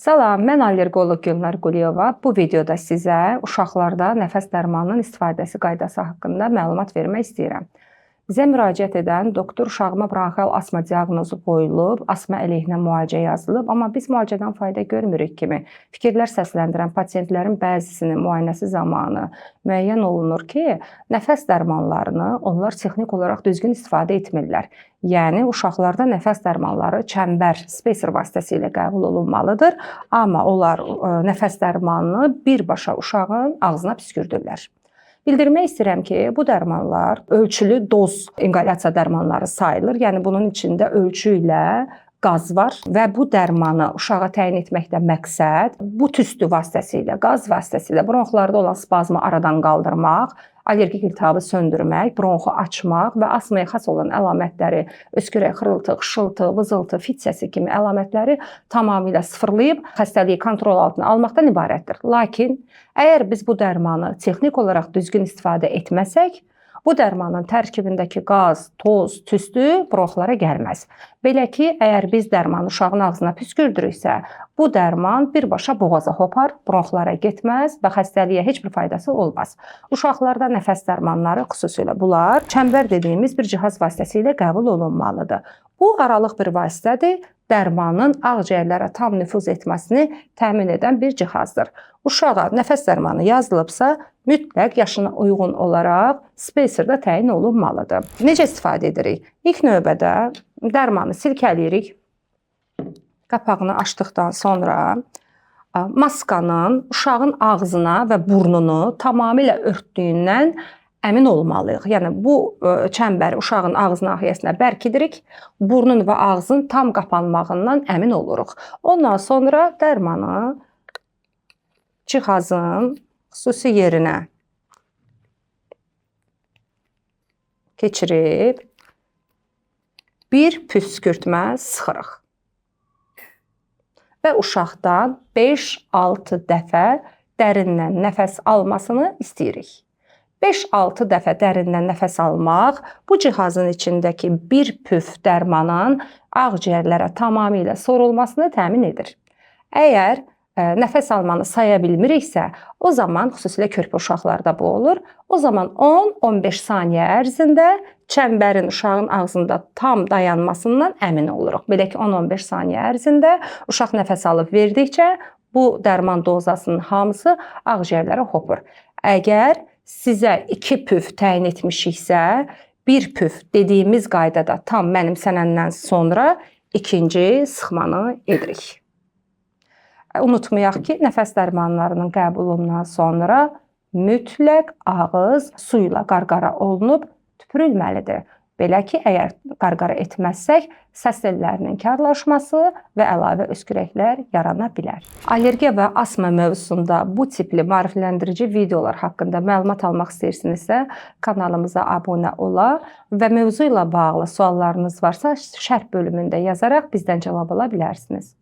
Salam, mən allergoloq Gülnar Quliyeva. Bu videoda sizə uşaqlarda nəfəs dərmanının istifadəsi qaydası haqqında məlumat vermək istəyirəm. Bizə müraciət edən doktor uşağıma bronxial asma diaqnozu qoyulub, asma əleyhinə müalicə yazılıb, amma biz müalicədən fayda görmürük kimi fikirlər səsləndirən pasientlərin bəzisinin müayinəsi zamanı müəyyən olunur ki, nəfəs dərmanlarını onlar texnik olaraq düzgün istifadə etmirlər. Yəni uşaqlarda nəfəs dərmanları çəmbər, spacer vasitəsilə qəbul olunmalıdır, amma onlar nəfəs dərmanını birbaşa uşağın ağzına püskürdürlər. Bildirmək istəyirəm ki, bu dərmanlar ölçülü doz inqalyasiya dərmanları sayılır. Yəni bunun içində ölçü ilə qaz var və bu dərmanı uşağa təyin etməkdə məqsəd bu tüstü vasitəsilə, qaz vasitəsilə bronxlarda olan spazmı aradan qaldırmaq, allergik iltihabı söndürmək, bronxu açmaq və asmaya xas olan əlamətləri, öskürək, xırıltı, xışıltı, vızıltı, fit səsi kimi əlamətləri tamamilə sıfırlayıb xəstəliyi kontrol altına almaqdan ibarətdir. Lakin əgər biz bu dərmanı texnik olaraq düzgün istifadə etməsək, bu dərmanın tərkibindəki qaz, toz, tüstü bronxlara gəlməz. Belə ki, əgər biz dərmanı uşağın ağzına püskürdürüksə, bu dərman birbaşa boğaza hopar, bronxlara getməz və xəstəliyə heç bir faydası olmaz. Uşaqlarda nəfəs dərmanları, xüsusilə bunlar çəmbər dediyimiz bir cihaz vasitəsilə qəbul olunmalıdır. Bu aralıq bir vasitədir. Dərmanın ağciyərlərə tam nüfuz etməsini təmin edən bir cihazdır. Uşağa nəfəs dərmanı yazılıbsa, mütləq yaşına uyğun olaraq spacer da təyin olunmalıdır. Necə istifadə edirik? İlk növbədə dərmanı silkələyirik. Qapağını açdıqdan sonra maskanın uşağın ağzına və burnunu tamamilə örtdüyündən əmin olmalıyıq. Yəni bu çəmbəri uşağın ağız nahiyəsinə bərkidirik. Burnun və ağzın tam qapanmağından əmin oluruq. Ondan sonra dərmanı cihazın xüsusi yerinə keçirib bir püskürtmə sıxırıq. Və uşaqdan 5-6 dəfə dərindən nəfəs almasını istəyirik. 5-6 dəfə dərindən nəfəs almaq bu cihazın içindəki bir püf dərmanın ağciyərlərə tamamilə sorulmasını təmin edir. Əgər nəfəs almanı saya bilmiriksə, o zaman xüsusilə körpə uşaqlarda bu olur. O zaman 10-15 saniyə ərzində çəmbərin uşağın ağzında tam dayanmasından əmin oluruq. Belə ki, 10-15 saniyə ərzində uşaq nəfəs alıb verdikcə bu dərman dozasının hamısı ağciyərlərə hopur. Əgər sizə 2 püf təyin etmişiksə, 1 püf dediyimiz qaydada tam mənimsənəndən sonra ikinci sıxmanı edirik. Unutmayaq ki, nəfəs dərmanlarının qəbulundan sonra mütləq ağız suyla qarqara olunub tüpürülməlidir. Belə ki, əgər qarqara etməzsək, səs tellərinin karlaşması və əlavə öskürəklər yarana bilər. Allergiya və asma mövzusunda bu tipli maarifləndirici videolar haqqında məlumat almaq istəyirsinizsə, kanalımıza abunə ola və mövzu ilə bağlı suallarınız varsa, şərh bölümündə yazaraq bizdən cavab ala bilərsiniz.